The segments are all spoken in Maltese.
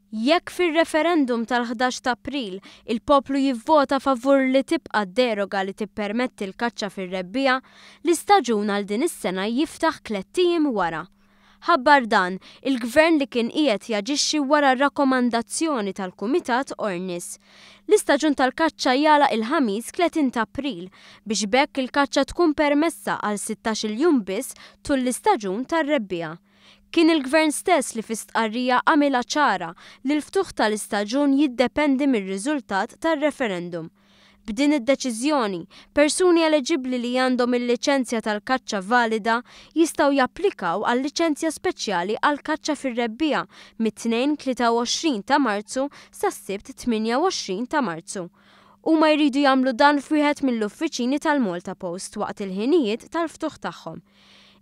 Jekk fir-referendum tal-11 ta' April il-poplu jivvota favur li tibqa' deroga li tippermetti l-kaċċa fir-rebbiegħa, l-istaġun għal din is-sena jiftaħ tlett ijiem wara. Ħabbar dan il-Gvern li kien qiegħed jaġixxi wara rakkomandazzjoni tal-Kumitat Ornis. L-istaġun tal-kaċċa jagħlaq il-Ħamis 30 ta' April biex b'hekk il-kaċċa tkun permessa għal 16-il jum biss tul l-istaġun tar-rebbiegħa. Kien il-Gvern stess li fi stqarrija għamilha ċara li l-ftuħ tal-istaġun jiddependi mir-riżultat tar-referendum. B'din id-deċiżjoni, persuni eliġibbli li għandhom il-liċenzja tal-kaċċa valida jistgħu japplikaw għal liċenzja speċjali għal kaċċa fir-rebbiegħa mit-Tnejn 23 ta' Marzu sas-Sibt 28 ta' Marzu. Huma jridu jagħmlu dan f'wieħed mill-uffiċini tal-Malta Post waqt il-ħinijiet tal-ftuħ tagħhom.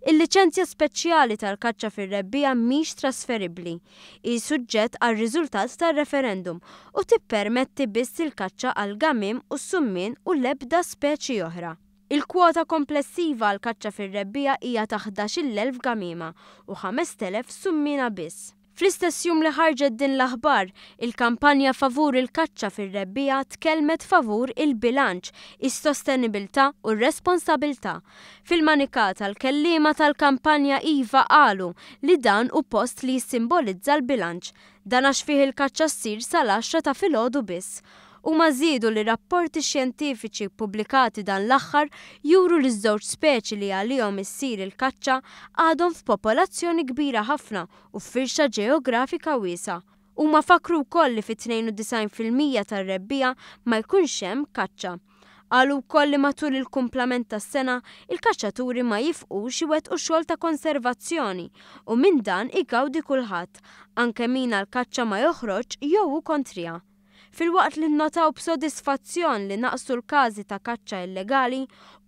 Il-liċenzja speċjali tal-kaċċa fir-rebbiegħa mhix trasferibbli. Hi suġġett għar-riżultat tar-referendum u tippermetti biss il-kaċċa għall-gamiem u s-summien u l-ebda speċi oħra. Il-kwota komplessiva għall-kaċċa fir-rebbiegħa hija ta' 11,000 gamiema u 5,000 summiena biss. Fl-istess jum li ħarġet din l-aħbar, il-kampanja favur il-kaċċa fir-rebbiegħa tkellmet favur il-bilanċ, is-sostenibilità u r-responsabilità. Fil-Manikata l-kelliema tal-kampanja IVA qalu li dan hu post li jissimbolizza l-bilanċ. Dan għax fih il-kaċċa ssir sal-10 ta' filgħodu biss. Huma żiedu li rapporti xjentifiċi ppubblikati dan l-aħħar juru li ż-żewġ speċi li għalihom issir il-kaċċa għadhom f'popolazzjoni kbira ħafna u f'firxa ġeografika wiesgħa. Huma fakkru wkoll li fit-92% tar-rebbiegħa ma jkunx hemm kaċċa. Qalu wkoll li matul il-kumplament tas-sena, il-kaċċaturi ma jifqux iwettqu xogħol ta' konservazzjoni u minn dan igawdi kulħadd, anke min għall-kaċċa ma joħroġx jew hu kontriha. Filwaqt li nnotaw b'sodisfazzjon li naqsu l-każi ta' kaċċa illegali,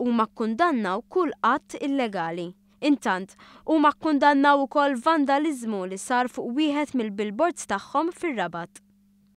huma kkundannaw kull att illegali. Intant, huma kkundannaw ukoll vandaliżmu li sar fuq wieħed mill-billboards tagħhom fir-Rabat.